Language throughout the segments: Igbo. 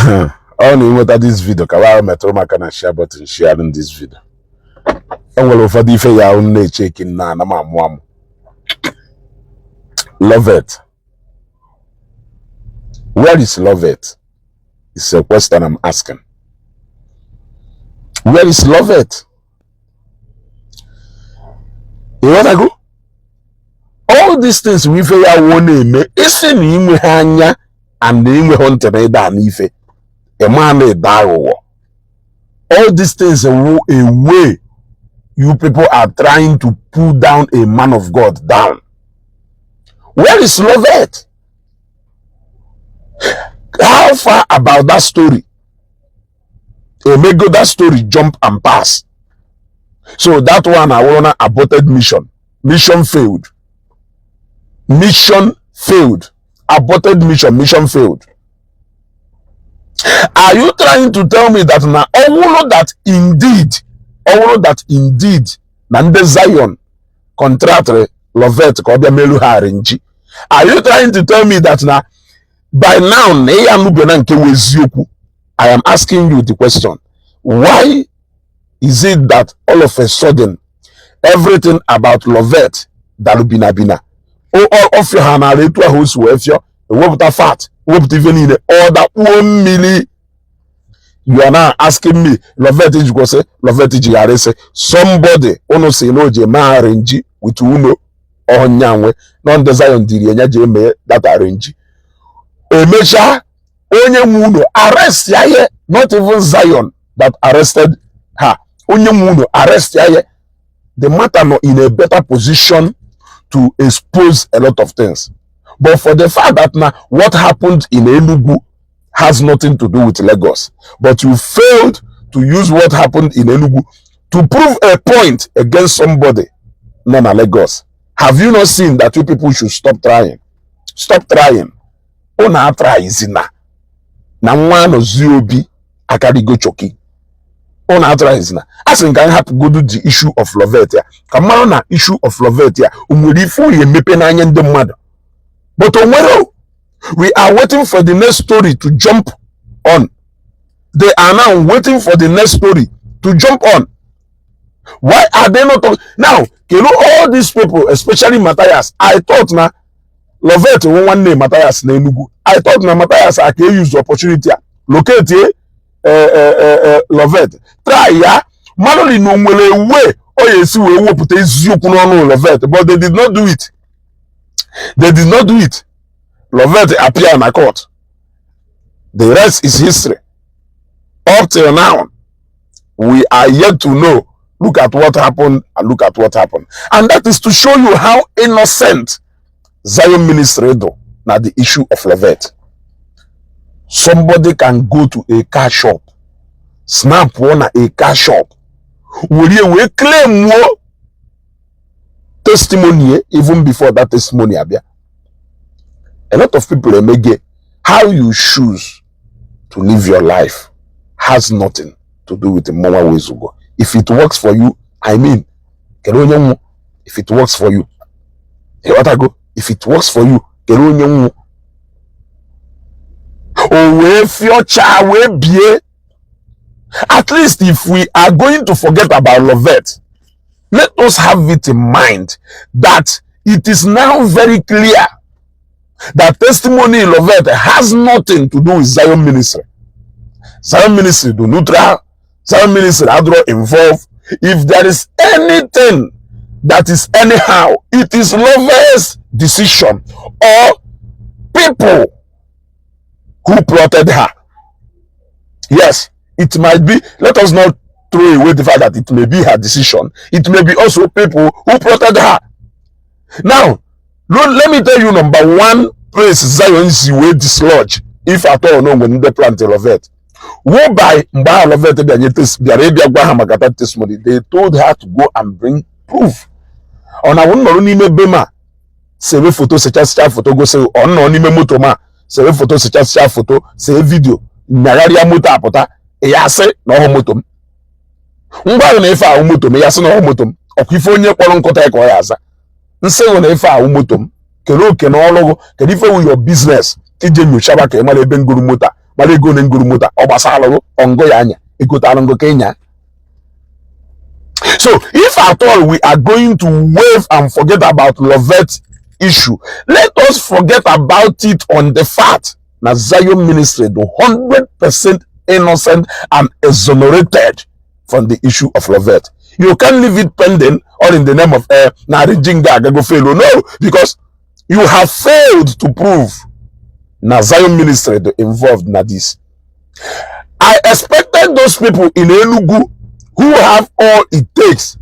Ọ na ịnweta this video ka wa metụrụ maka na share button, share this video. E nwere ụfọdụ ife ya ahụ na-eche eki nna ana m amụ amụ. Loveth, where is Loveth? It's a question I'm asking. Where is Loveth? Ịghọtago all these things bụ ife ya wụ na-eme isi na inwe ha anya and inwe ntị na ịda n'ife ịma na ịda aghụghọ. All these things wụ a way you people are trying to pull down a man of God down. Where is Loveth? How far about that story? Emego that story jump and pass. So that one awụrụ aborted mission. Mission failed. Mission failed. Aborted mission. Mission failed. Are you trying to tell me that na ọwụrụ that indeed, ọwụrụ that indeed na ndị Zion contractịrị Loveth ka ọ bịa melu ha arrange? Are you trying to tell me that na by now na ị ya anụbe na nke wụ eziokwu? I am asking you the question. Why is it that all of a sudden everything about Loveth darụ bina bina? Ọfịa ha nara etu ahụ o si wee fịọ, ewepụta fat, wepụta ife niile, ọ dakpuo mmiri. You are now asking me, Loveth jikwasị, Loveth jigharị sị somebody unu si na o ji eme arrange with unu ọnyanwe nọ ndị Zion diri enya ji eme that arrange. Emechaa onye nwe unu arrest ya ye, not even Zion that arrested her. Onye nwe unu arrest ya ye. The matter nọ in a better position to expose a lot of things. But for the fact that now what happened in Enugu has nothing to do with Lagos, but you failed to use what happened in Enugu to prove a point against somebody nọ na Lagos. Have you not seen that you people should stop trying? Stop trying. Unu atryzina na nwa anọzi obi akarigo choki. Unu atryzina. A sị ka anyị hapụgodu the issue of Loveth ya ka mmanụ na issue of Loveth ya o nwere ife oyi emepe n'anya ndị mmadụ, but o nwere. We are waiting for the next story to jump on. They are now waiting for the next story to jump on. Why are they not talking now? Kedu all these people, especially Matthias? I thought na Loveth nwe nwanne Matthias na Enugu. I thought na Matthias aka use the opportunity a locate Loveth, try ya mmadụ na o nwere way ọ ya esi wee wepụta eziokwu n'ọnụ Loveth, but they did not do it. They did not do it. Loveth appear na court. The rest is history. Up till now, we are yet to know. Look at what happened and look at what happened. And that is to show you how innocent Zion Ministry do na the issue of Loveth. Somebody can go to a car shop, snap one na a car shop, were wee claim wo testimony even before that testimony abịa. A lot of people emege. How you choose to live your life has nothing to do with mmanwa wezugo. If it works for you, I mean, kedu onye nwụ? If it works for you, ịghọtago? If it works for you, kedu onye nwụ? O wee fịọchaa wee bie. At least if we are going to forget about Loveth, let us have it in mind that it is now very clear that testimony Loveth has nothing to do with Zion Ministry. Zion Ministry do neutral. Zion Ministry adro involved. If there is anything that is anyhow, it is Loveth's decision or people who plotted her. Yes, it might be. Let us not throw away the fact that it may be her decision. It may be also people who plotted her. Now, let me tell you, number one place Zion si wee dislodge, if at all no when ndị plant Loveth. Whereby mgbe ahụ Loveth bịara ịbịa gwa ha maka that testimony, they told her to go and bring proof. Ọ na-awụ nọrọ n'ime be ma sebe foto, sechasịcha foto, gosi. Ọ nọ n'ime moto ma sebe foto, sechasịcha foto, see video, nyagharịa moto apụta, ya sị na ọhụ moto m. Ngwa ahụ na ife ahụ moto m, ya sị na ọhụ moto m. Ọkwa ife onye kpọrọ nkụta ya ka ọ ya aza nsị hụ na ife ahụ moto m. Kedu oke na ọrụ gụ? Kedu ife wu your business ije nyochaba ka ị mara ebe ngoro moto a? Mara ego one ngoro moto, ọ gbasara ọngụ ya anya egotalụ ngụ ka ịnya. So if at all we are going to wave and forget about Lovett issue, let us forget about it on the fact na Zion Ministry the 100% innocent and exonerated from the issue of Lovett. You can't leave it pending or in the name of na jinga agago fail. No, because you have failed to prove na Zion Ministry the involved na this. I expected those people in Enugu who have all it takes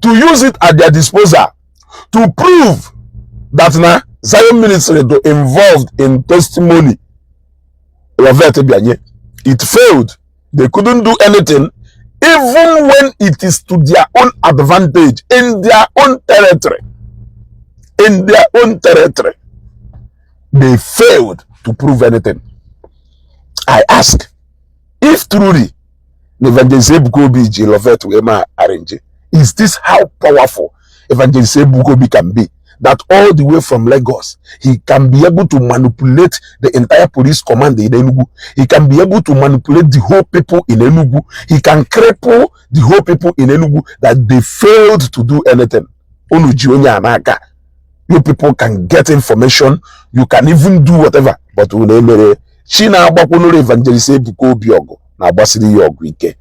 to use it at their disposal to prove that na Zion Ministry do involved in testimony Lovett Bianye. It failed. They couldn't do anything, even when it is to their own advantage in their own territory. In their own territory, they failed to prove anything. I ask, if truly Evangelist Ebuka Obi ji Lovett wee ma arrange, is this how powerful Evangelist Ebuka Obi can be? That all the way from Lagos, he can be able to manipulate the entire police command in Enugu. He can be able to manipulate the whole people in Enugu. He can cripple the whole people in Enugu that they failed to do anything. Unu ji onye a n'aka. You people can get information. You can even do whatever. But unu emere chi na-agbakwunuru Evangelist Ebuka Obi ọgụ na-agbasiri ya ọgụ ike.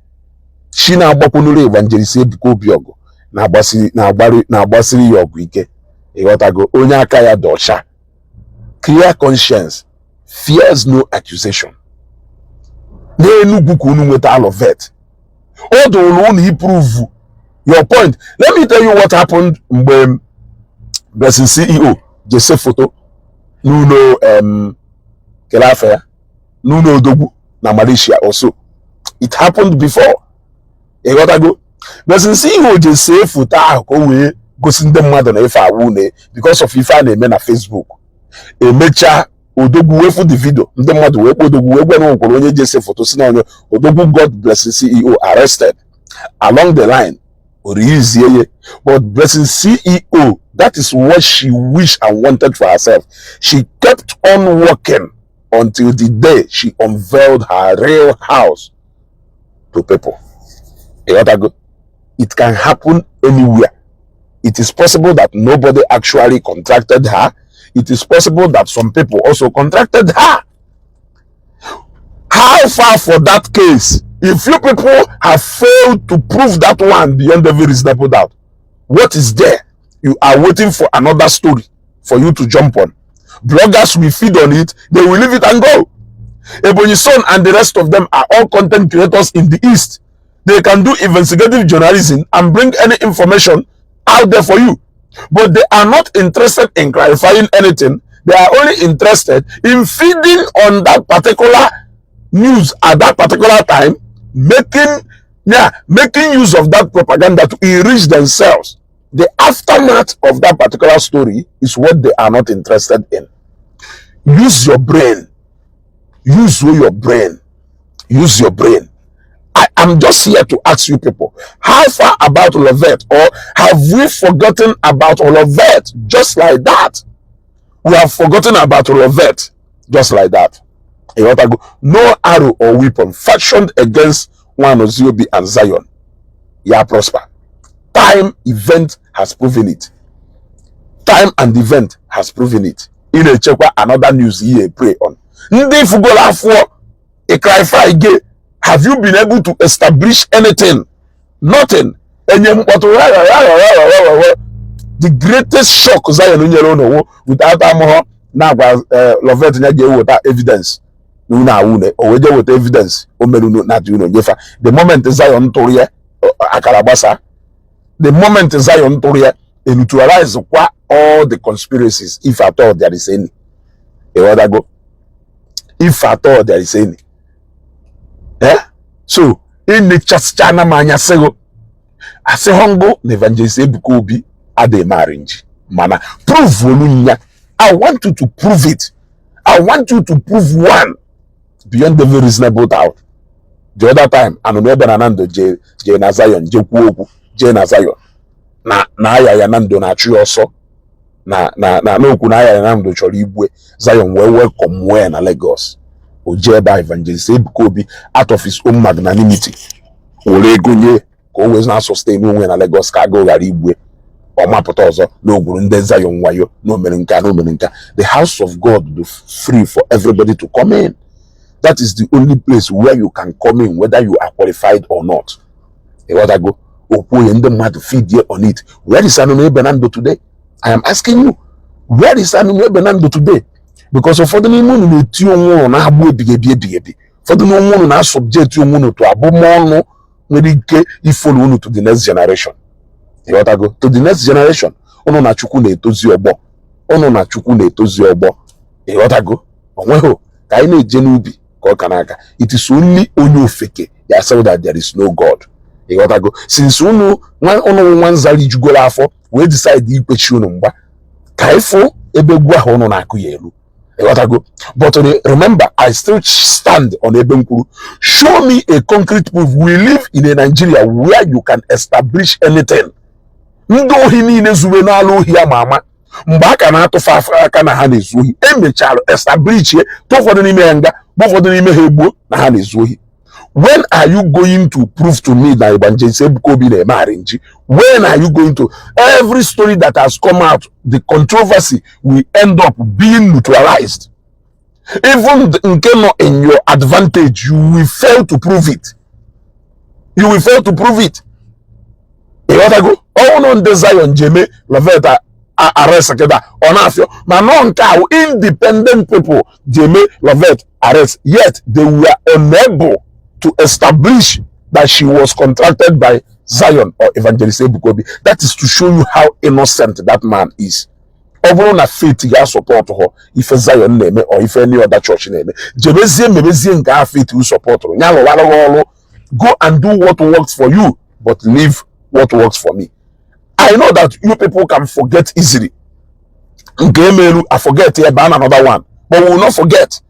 Chi na-agbakwunuru Evangelist Ebuka Obi ọgụ na-agbasiri na-agbari na-agbasiri ya ọgụ ike. Ịghọtago? Onye aka ya dị ọcha, clear conscience fears no accusation. N'Enugwu ka unu nweta Lovett, ọ dụrụ unu improve your point. Let me tell you what happened mgbe Blessing CEO jese foto n'ụlọ kele afọ ya n'ụlọ odogwu na Malaysia. Also it happened before. Ịghọtago? Blessing CEO jese foto ahụ ka o wee gosi ndị mmadụ na ife awụ ne because of ife a na-eme na Facebook. Emechaa, odogwu wee fụ the video, ndị mmadụ wee kpọọ odogwu wee gwa na nwekwara onye jese foto si na onye odogwu got Blessing CEO arrested. Along the line, o release ye. But Blessing CEO, that is what she wished and wanted for herself. She kept on working until the day she unveiled her real house to people. Ịghọtago? It can happen anywhere. It is possible that nobody actually contracted her. It is possible that some people also contracted her. How far for that case? If you people have failed to prove that one beyond every reasonable doubt, what is there? You are waiting for another story for you to jump on. Bloggers will feed on it, they will leave it and go. Ebonyi Son and the rest of them are all content creators in the East. They can do investigative journalism and bring any information out there for you. But they are not interested in clarifying anything. They are only interested in feeding on that particular news at that particular time, making use of that propaganda to enrich themselves. The aftermath of that particular story is what they are not interested in. Use your brain. Use your brain. Use your brain. I am just here to ask you people, how far about Lovett, or have we forgotten about Lovett just like that? We have forgotten about Lovett just like that. Ịghọtago? No arrow or weapon fashioned against one Oziobi and Zion ya prosper. Time, event has proven it. Time and event has proven it. Ị na-echekwa another news ihe pray on. Ndị fugolo afọ ị clarify ge, have you been able to establish anything? Nothing. Enye mkpọtụ. The greatest shock Zion nyere unu wụ without amụghọ na-agwa Lovett ya ga-eweta evidence na unu awụ une o wee jee weta evidence o mere unu na unu nyefa. The moment Zion tụrụ ya akara gbasa, the moment Zion tụrụ ya neutralize kwa all the conspiracies, if at all there is any. Ịghọtago? If at all there is any. Eh, so enechasịchana m anya sịgụ asịghọ ngụ na Evangelist Ebuka Obi adịghị m arrange, mana prove olu ya. I want you to prove it. I want you to prove one beyond every reasonable doubt. The other time anụnụ ebe na Nando jee jee na Zion jee kwuo okwu jee na Zion na na aya ya na ndo na-achụ ya ọsọ na na na n'okwu na aya ya na ndo chọrọ igwe Zion wee welcome ya na Lagos. O jee ebe a, Evangelist Ebuka Obi, out of his own magnanimity, were ego nye ka o wee na-sustain onwe na Lagos ka agụụ ghara igbue. Ọ mapụta ọzọ na ogwuru ndị Zion wayo, na o mere nke a, na o mere nke a. The house of God is free for everybody to come in. That is the only place where you can come in, whether you are qualified or not. Ịghọtago? Okwu onye ndị mmadụ feed on it. Where is Anunu Ebenando today? I am asking you, where is Anunu Ebenando today? Because ụfọdụ n'ime unu na-eti onwe unu na-agbụ ebighị ebi ebighị ebi. Ụfọdụ n'onwe unu na-asubject onwe unu to abụmọnụ nwere ike ifollow unu to the next generation. Ịghọtago? To the next generation. Unu na Chukwu na-etozi ọgbọ, unu na Chukwu na-etozi ọgbọ. Ịghọtago? Onweghị ka anyị na-eje n'ubi ka ọ ka n'aka. It is only onye ofeke ya say that there is no God. Ịghọtago? Since unu nwa unu nwa nzali jugoro afọ wee decide ikpechi unu mgba ka ịfụ ebe egwu ahụ unu na-akụ ya elu. Ịghọtago? But remember, I still stand on ebe m kwuru. Show me a concrete proof. We live in a Nigeria where you can establish anything. Ndị ohi niile zube n'ala ohi ama ama mgbe a ka na-atụfe aka na ha na-ezu ohi, emechara establish tụ ụfọdụ n'ime ha nga, bụ ụfọdụ n'ime ha egbuo na ha na-ezu ohi. When are you going to prove to me that Evangelist Ebuka Obi na-eme arrange? When are you going to? Every story that has come out, the controversy will end up being neutralized. Even nke nọ in your advantage, you will fail to prove it. You will fail to prove it. Ịghọtago? Ọnwụ ndị Zion ji eme Lovett arrest kịta, ọ na-afịọ ma nọ nke ahụ. Independent people ji eme Lovett arrest, yet they were unable to establish that she was contracted by Zion or Evangelist Ebuka Obi. That is to show you how innocent that man is. Ọ bụrụ na faith ga-asupport họ ife Zion na-eme or ife any other church na-eme, jebezie mebezie nke ahụ faith supportụrụ ya, lụwara gị ọrụ. Go and do what works for you, but leave what works for me. I know that you people can forget easily. Nke emelu, I forget here, ban another one, but we will not forget.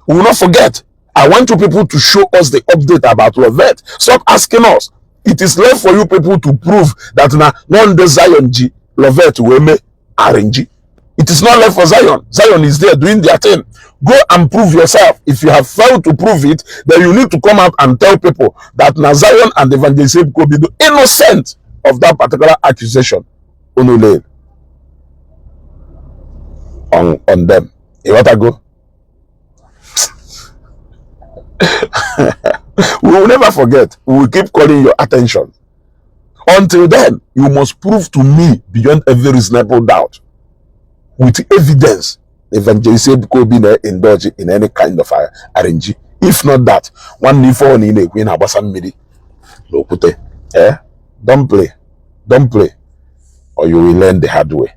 We will not forget. I want you people to show us the update about Lovett. Stop asking us. It is left for you people to prove that na non the Zion ji Lovett wee mee arrange. It is not left for Zion. Zion is there doing their thing. Go and prove yourself. If you have failed to prove it, then you need to come out and tell people that na Zion and Evangelist Ebuka Obi innocent of that particular accusation unu laid on them. Ịghọtago? We will never forget. We will keep calling your attention. Until then, you must prove to me beyond every reasonable doubt, with evidence, Evangelist Ebuka Obi na-indulge in any kind of arrange. If not that, nwanne, ife ọ na ị na-ekwu, ị na-agbasa mmiri n'okwute. Eh? Don't play. Don't play. Or you will learn the hard way.